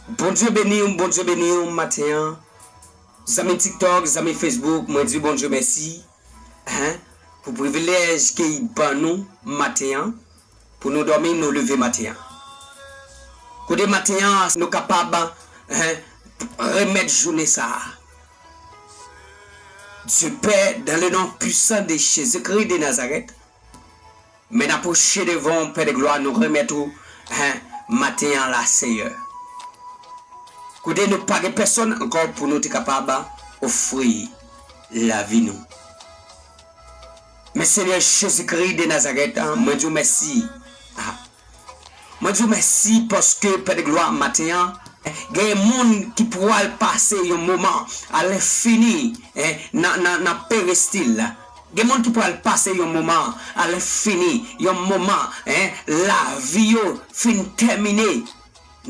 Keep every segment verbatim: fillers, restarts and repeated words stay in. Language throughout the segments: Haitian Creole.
Bondye beni w, Bondye beni w maten an. Zanmi TikTok, zanmi Facebook, mwen di Bondye mèsi, hein, pou privilèj ke l ban nou maten an, pou nou dòmi, nou leve maten an. Kote maten an, nou kapab, hein, remèt jounen sa a. Dieu Père, dans le nom puissant de Jésus-Christ de Nazareth, men n apwoche devan w, Pè de glwa, nou remèt ou, hein, maten an la, Seyè. Kote nou pa gen pèsonn ankò pou nou te kapab ofri lavi nou. Men Seyè Jezikri de Nazarèt, mwen di w mèsi. Ah. Mwen di w mèsi paske, Pè de glwa, maten an, gen moun ki pral pase yon moman alenfini, eh, nan, nan, nan peristil. Gen moun ki pral pase yon moman alenfini, yon moman, eh, lavi yo fin tèmine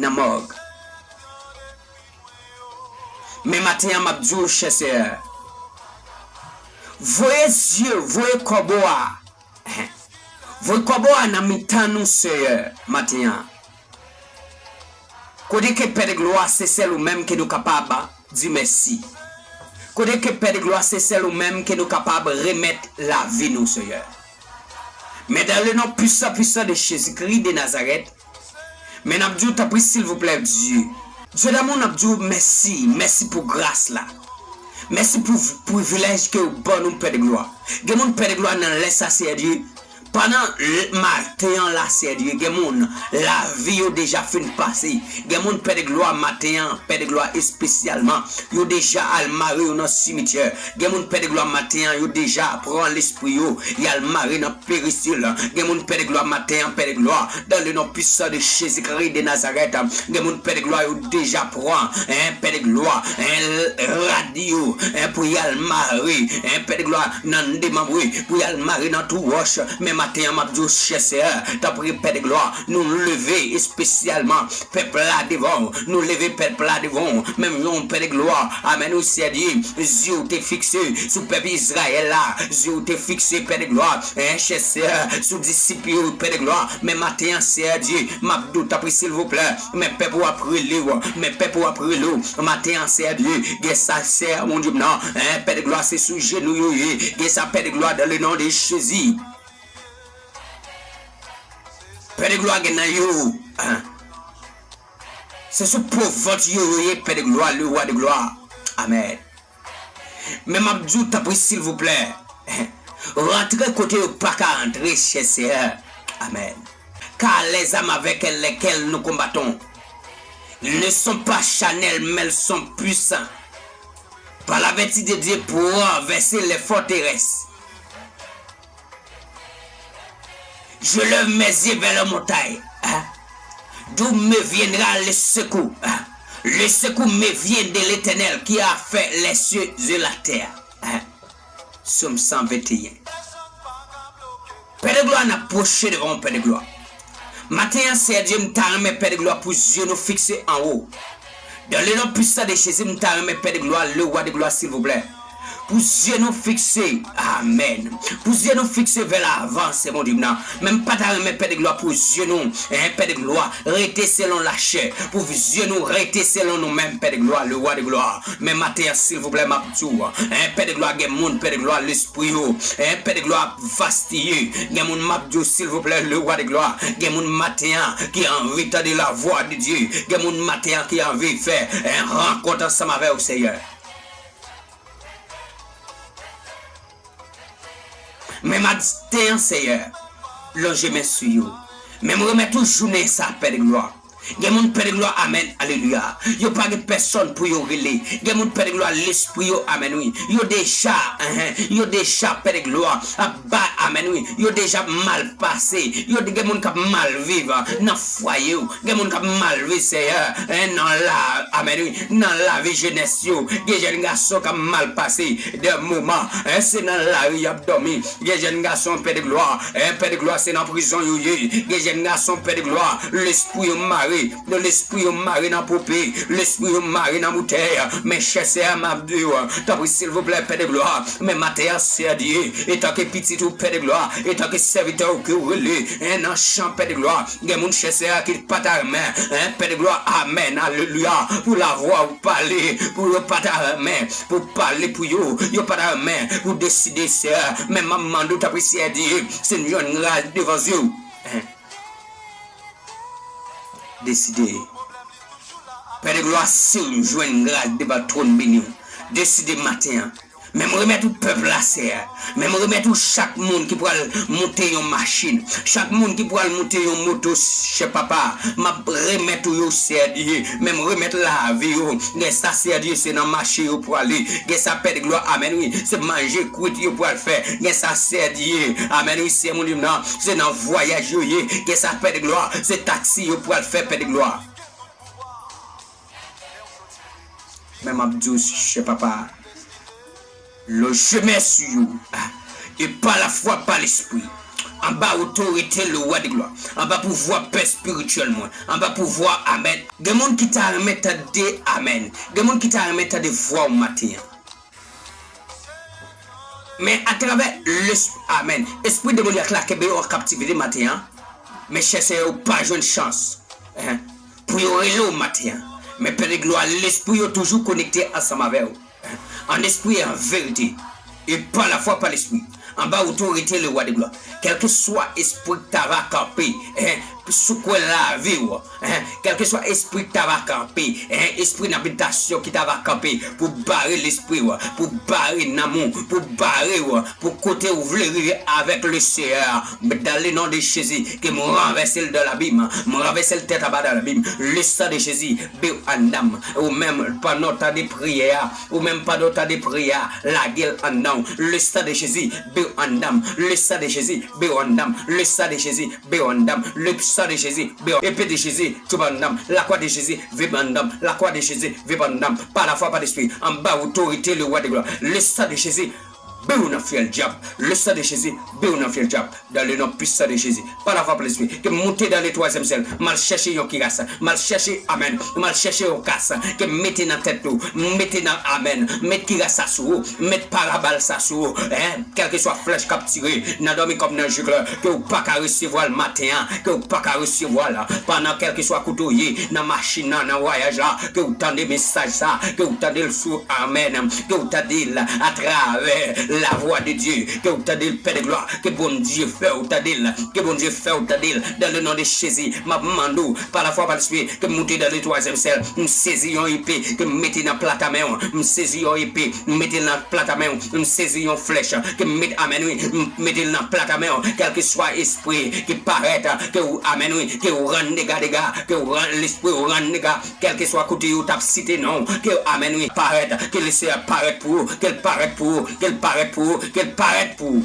nan mòg. Men maten an, m ap di w, chè sè, voye zye, voye kòbo a. Voye kòbo a nan mitan nou, Seyè, maten an. Kote ke Pè de glwa, se sèl ou menm ke nou kapab di mèsi. Kote ke Pè de glwa, se sèl ou menm ke nou kapab remèt lavi nou, Seyè. Men dans le nom puissant, puissant de Jésus-Christ de Nazareth, men n ap di w, tanpri, silvouplè, Dye. Dye damou, n ap di w mèsi, mèsi pou gras la. Mèsi pou privilèj ke w ban nou, Pè de glwa. Gen moun, Pè de glwa, nan lè sa, Seyè Dye, pandan l-, maten an la, Seyè Dye, gen moun, lavi yo deja fin pase. Gen moun, Pè de glwa, maten an, Pè de glwa, espesyalman, yo deja al mare yo nan simityè. Gen moun, Pè de glwa, maten an, yo deja pran lespri yo, y al mare nan peristil. Gen moun, Pè de glwa, maten an, Pè de glwa, dans le nom puissant de Jésus-Christ de Nazareth. Gen moun, Pè de glwa, yo deja pran, en, Pè de glwa, en, rad yo, en, pou y al mare, en, Pè de glwa, nan demanbre, pou y al mare nan twou wòch. Men maten an, m ap di w, chè sè, tanpri, Pè de glwa, nou leve espesyalman pèp la devan w. Nou leve pèp la devan w. Menm jan w, Pè de glwa, amèn, wi, Seyè Dye, zye w te fikse sou pèp Izrayèl la. Zye w te fikse, Pè de glwa, en, chè sè, sou disip yo, Pè de glwa. Men maten an, Seyè Dye, m ap di w, tanpri, silvouplè, men pèp ou ap rele w, men pèp ou ap rele w. Maten an, Seyè Dye, gen sa, sè, mon Dye m nan, en, Pè de glwa, se sou jenou yo ye. Gen sa, Pè de glwa, dans le nom de Jésus. Pè de glwa, gen nan yo, en, se sou po vant yo yo ye, Pè de glwa, le roi de gloire. Amèn. Men m ap di w, tanpri, silvouplè, rantre kote yo pa ka rantre, chè sè. Amèn. Car les armes avec lesquelles nous combattons ne sont pas charnelles, mais elles sont puissantes par la vertu de Dieu pour renverser les forteresses. Je lève mes yeux vers les montagnes, hein, d'où me viendra le secours, hein. Le secours me vient de l'Éternel qui a fait les cieux et la terre, hein. Psaume cent vingt et un. Pè de glwa, n ap pwoche devan w, Pè de glwa. Maten an, Seyè Dye, m ta renmen, Pè de glwa, pou zye nou fikse anwo. Dans le nom puissant de Jésus, m ta renmen, Pè de glwa, le roi de gloire, silvouplè, pou zye nou fikse, amèn, pou zye nou fikse vè lavan, se Bondye m nan. Men m pa ta renmen, Pè de glwa, pou zye nou, en, Pè de glwa, rete selon lachè, pou zye nou rete selon nou menm, Pè de glwa, le roi de gloire. Men maten an, silvouplè, m ap di w, en, Pè de glwa, gen moun, Pè de glwa, lespri yo, en, Pè de glwa, ap vastiye. Gen moun, m ap di w, silvouplè, le roi de gloire, gen moun maten an ki anvi tande la voix de Dieu. Gen moun maten an ki anvi fè, en, rankont ansanm avè w, Seyè. Men maten an, Seyè, lonje men sou yo. Men m remèt ou jounen sa, Pè de glwa. Gen moun, Pè de glwa, amèn, alelouya, yo pa gen pèsonn pou yo rele. Gen moun, Pè de glwa, lespri yo, amèn, wi, yo deja, enhen, yo deja, Pè de glwa, ap ba, amèn, wi, yo deja mal pase. Yo, gen moun k ap mal viv nan fwaye yo. Gen moun k ap mal viv, Seyè, en, nan la, amèn, wi, nan lavi jenès yo. Gen jèn gason k ap mal pase de moman, en, se nan lari y ap dòmi. Gen jèn gason, Pè de glwa, en, Pè de glwa, se nan prizon yo ye. Gen jèn gason, Pè de glwa, lespri yo mare. Lespri yo mare nan pope, lespri yo mare nan boutèy, men chè sè a m ap di w, tanpri silvouplè, Pè de glwa, men maten an, Sè Dye, etanke pitit ou, Pè de glwa, etanke sèvitè ou ke w rele, en, nan chan, Pè de glwa, gen moun chè sè a ki pa ta renmen, en, Pè de glwa, amèn, aleluya, pou lavwa ou pale, pou yo pa ta renmen, pou pale pou yo, yo pa ta renmen, pou deside, Sè, men m ap mande w, tanpri, Sè Dye, si n jwenn gras devan zye w. Deside. Pè de glwa, si w jwenn gras devan twòn beni w, deside maten an. Men m remèt ou pèp la, Sè. Men m remèt ou chak moun ki pral moute yon machin, chak moun ki pral moute yon moto, chè papa. M ap remèt ou yo, Sè Dye. Men m remèt lavi yo. Gen sa, Sè Dye, se nan mache yo prale. Gen sa, Pè de glwa, amèn, wi. Se manje kwit yo pral fè. Gen sa, Sè Dye, amèn, wi, Sè, moun nan, se nan vwayaj yo ye. Gen sa, Pè de glwa, se taksi yo pral fè, Pè de glwa. Men m ap di w, chè papa, lè w jemè sou yo, e pa lafwa, pa lespri, anba otorite le wa de glwa, anba pouvwa pè espirityèl mwen, anba pouvwa, amèn. Gen moun ki ta renmen tande amèn. Gen moun ki ta renmen tande vwa w maten an. Men atravè lespri, amèn, espri demonyak la kenbe yo an kaptivite maten an. Men chè sè yo pa jwenn chans, en, pou yo rele w maten an. Men Pè de glwa, lespri yo toujou konekte ansanm avè w, en, an espri e an verite, e pa lafwa, pa lespri, anba otorite le wa de glwa. Kèlkeswa espri k ta va kanpe, en, sou kwen lavi w, en, kèlkeswa espri k ta va kanpe, en, espri nan abitasyon ki ta va kanpe pou bare lespri w, pou bare nanm ou, pou bare w, pou kote ou vle rive avèk le Seyè. Dans le nom de Jésus, ke m ranvèse l dans l'abîme, m ranvèse l tèt anba dans l'abîme. Le sang de Jésus, be anndan m. Ou menm, pandan w tande priyè a, ou menm, pandan w tande priyè a, lage l anndan w. Le sang de Jésus, be anndan m. Le sang de Jésus, be anndan m. Le sang de Jésus, be anndan m. Le sang de Jésus, be anndan m. Epe de Jésus, tchoup anndan m. Lakwa de Jésus, vip anndan m. Lakwa de Jésus, vip anndan m. Pa lafwa, pa lespri, anba otorite le wa de glwa. Le sang de Jésus, be w nan fyèl dyab. Le sang de Jésus, be w nan fyèl dyab. Dans le nom puissant de Jésus. Pa lafwa, pa lespri, ke m moute dans le twazyèm syèl. M al chèche yon kiras. M al chèche, amèn. M al chèche yon kas. Ke m mete nan tèt ou. M mete nan, amèn. Met kiras sa sou ou. Met parabal sa sou ou. En, kèlkeswa flèch k ap tire nan dòmi kòm nan jik la, ke w pa ka resevwa l maten an, ke w pa ka resevwa l pandan kèlkeswa kote w ye, nan machin nan, nan vwayaj la, ke w tande mesaj sa, ke w tande l sou, amèn, ke w tande l atravè la voix de Dieu, ke w tande l, Pè de glwa, ke Bondye fè w tande l, ke Bondye fè w tande l, dans le nom de Jésus, m ap mande w, pa lafwa, pa lespri, ke m moute dans le twazyèm syèl, m sezi yon epe, ke m mete nan plat a men w, m sezi yon epe, m mete l nan plat a men w, m sezi yon flèch, ke m mete, amèn, wi, m mete l nan plat a men w, kèlkeswa espri ki parèt, ke w, amèn, wi, ke w rann dega, dega, ke w rann lespri, w rann dega, kèlkeswa kote yo t ap site non w, ke, amèn, wi, parèt, ke le Seyè parèt pou ou, ke l parèt pou ou, ke l parèt pou ou, ke l parèt pou ou.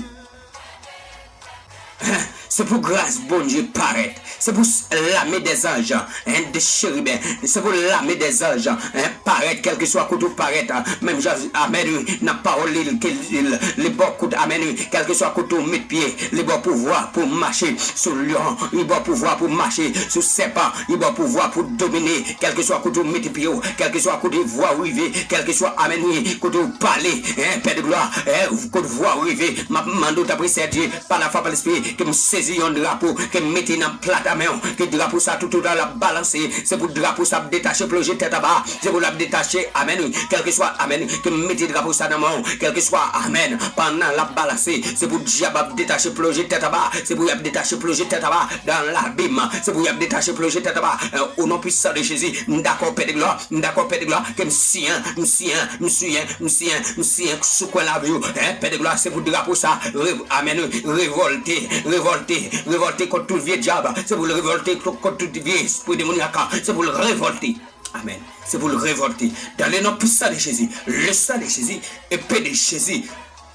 Se pou gras Bondye parèt. Se pou s-, lame dè zanj, en, de cheriben. Se pou lame dè zanj, en, parèt, kèlkeswa kote w parèt, menm jan, amèn, wi, nan pawòl li, ke li, li ba w kout, amèn, wi, kèlkeswa kote w met pye, li ba w pouvwa pou w mache sou lyon, li ba w pouvwa pou w mache sou sèpan, li ba w pouvwa pou w domine, kèlkeswa kote w mete pye w, kèlkeswa kote vwa w rive, kèlkeswa, amèn, wi, kote w pale, en, Pè de glwa, en, kote vwa w rive, m ap mande w, tanpri, Sè Dye, pa lafwa, pa lespri, ke m sezi yon drapo, ke m mete nan plat a men w, ke drapo sa toutotan l ap balanse, se pou drapo sa ap detache, plonje tèt anba, se pou l ap detache, amèn, wi, kèlkeswa, amèn, ke m mete drapo sa nan men w, kèlkeswa, amèn, pandan l ap balanse, se pou dyab ap detache, plonje tèt anba, se pou y ap detache, plonje tèt anba, dans l'abîme, se pou y ap detache, plonje tèt anba, o non pwisan de Jezi, m dakò, Pè de glwa, m dakò, Pè de glwa, ke m siyen, m siyen, m siyen, m siyen, m siyen sou kwen lavi w. En, Pè de glwa, se pou drapo sa, re-, amèn, wi, revòlte, revòlte, revòlte kont tout vye dyab. Se pou l revòlte kont tout vye espri demonyak. Se pou l revòlte. Amèn. Se pou l revòlte. Dans le nom puissant de Jésus, le sang de Jésus, epe de Jezi,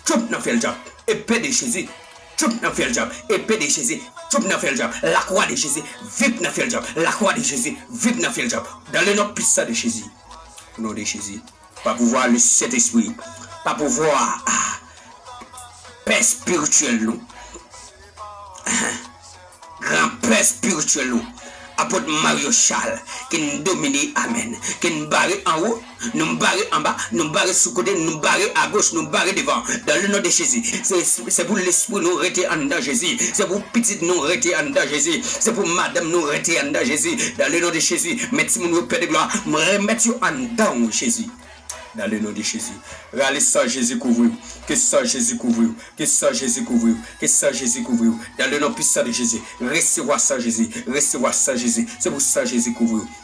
tchoup nan fyèl dyab. Epe de Jezi, tchoup nan fyèl dyab. Epe de Jezi, tchoup nan fyèl dyab. Lakwa de Jezi, vip nan fyèl dyab. Lakwa de Jezi, vip nan fyèl dyab. Dans le nom puissant de Jésus. Au nom de Jésus. Pa pouvwa le Sentespri. Pa pouvwa, ah, pè espirityèl nou. Granpè espirityèl nou. Apot Mario Charles, ke n domine, amèn. Ke n bare anwo, nou bare anba, nou bare sou kote, nou bare agoch, nou bare devan. Dans le nom de Jésus. Se, se pou lespri nou rete anndan Jezi. Se pou pitit nou rete anndan Jezi. Se pou madanm nou rete anndan Jezi. Dans le nom de Jésus. Men timoun yo, Père de gloire, m remèt yo anndan w, Jezi. Dans le nom de Jésus. Rale san Jezi kouvri w. Ke san Jezi kouvri w. Ke san Jezi kouvri w. Ke san Jezi kouvri w. Dans le nom puissant de Jésus. Resevwa san Jezi. Resevwa san Jezi. Se pou san Jezi kouvri w.